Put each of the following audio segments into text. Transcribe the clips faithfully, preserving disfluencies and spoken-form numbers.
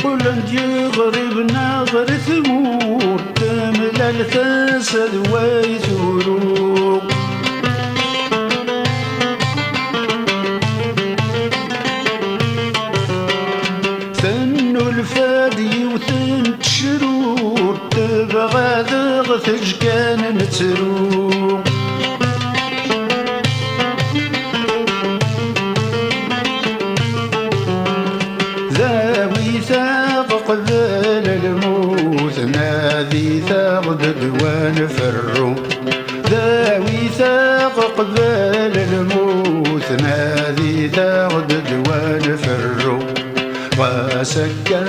Qqlen-d yiɣriben ɣer tmurt, temlal tasa d way turew. Tennulfa-d yiwet n tecrurt, tebɣa ad ɣ-teǧǧ kan nettru. Dawit-aɣ qbel lmut, nadit-aɣ-d ddwa nferru. Dawit-aɣ qbel lmut, nadit-aɣ-d ddwa nferru. Ɣas akka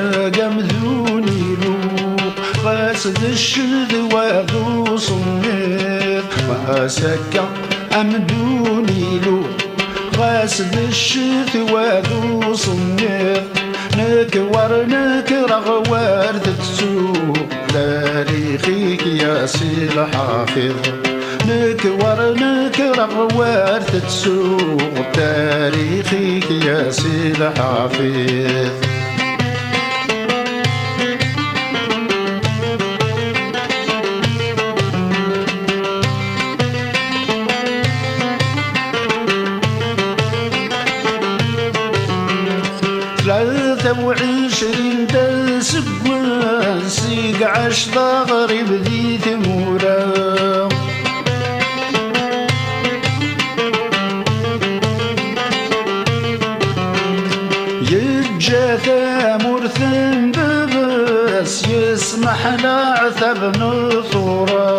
amdun iluq, ɣas d ccedwa d usemmiḍ. Ɣas akka amdun iluq, ɣas d ccetwa d usemmiḍ. Nekk war nekreɣ war tettuɣ tarix-ik ya Si Lḥafiḍ. Nekk war nekreɣ war tettuɣ tarix-ik ya Si Lḥafiḍ. Tlata u ɛecrin d aseggas i iɛac d aɣrib di tmura. Yeǧǧa tamurt n baba-s, yesmeḥ leɛtab n tura.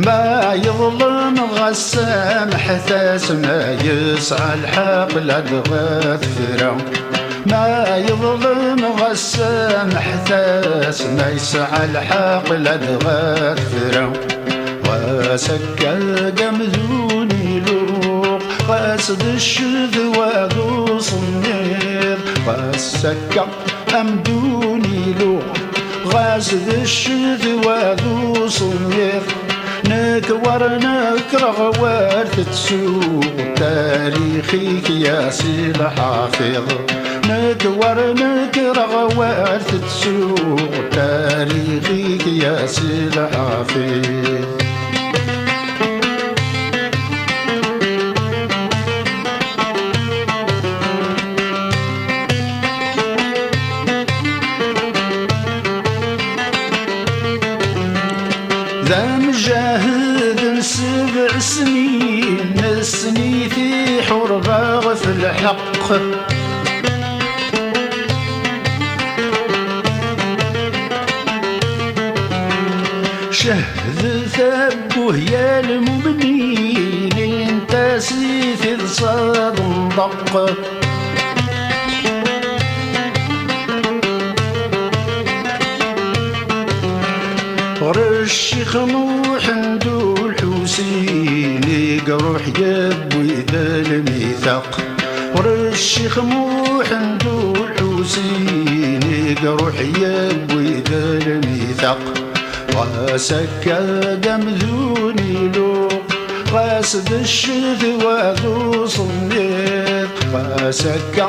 Ma yeḍlem ɣas samḥet-as, ma yesɛa lḥeqq ladɣa tefra. Ma yeḍlem ɣas samḥet-as, ma yesɛa lḥeqq ladɣa tefra. Ɣas akka amdun iluq, ɣas d ccedwa d usemmiḍ. Ɣas akka amdun iluq, ɣas d ccedwa d usemmiḍ. Nekk war nekreɣ war tettuɣ tarix-ik ya Si Lḥafiḍ. Nekk war nekreɣ war tettuɣ tarix-ik ya Si Lḥafiḍ. D amjahed n sebɛ snin, nessen-it iḥurba ɣef lḥeqq. Cehdet abbuh ya lmumnin, intas-it iḍsa d nnḍeq. Ɣer Ccix Muḥend Ulḥusin i iruḥ yewwi-d lmithaq. Ɣer Ccix Muḥend Ulḥusin i iruḥ yewwi-d lmithaq. Ɣas akka amdun iluq, ɣas d ccetwa d usemmiḍ. Ɣas akka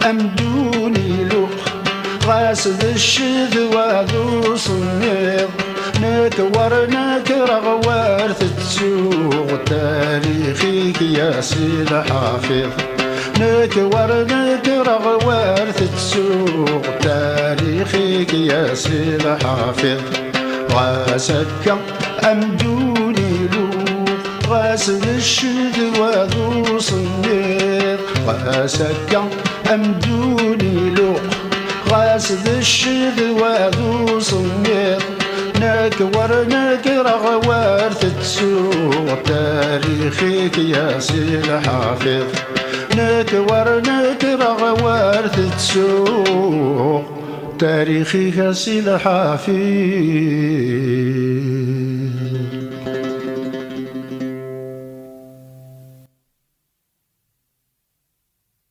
amdun iluq, ɣas d ccetwa d usemmiḍ. Nekk war nekreɣ war Tettuɣ tarix-ik, ya Si Lḥafiḍ. Nekk wer nekreɣ, wer tettuɣ tarix-ik, ya Si Lḥafiḍ. Ɣas akka amdun iluɣ, ɣas d ccedwa d usemmiḍ. Ɣas akka amdun iluɣ, ɣas d ccedwa d usemmiḍ. Nekk wer nekreɣ, wer tettuɣ tarix-ik, ya Si Lḥafiḍ. Nekk wer nekreɣ, wer tettuɣ tarix-ik, a Si Lḥafiḍ.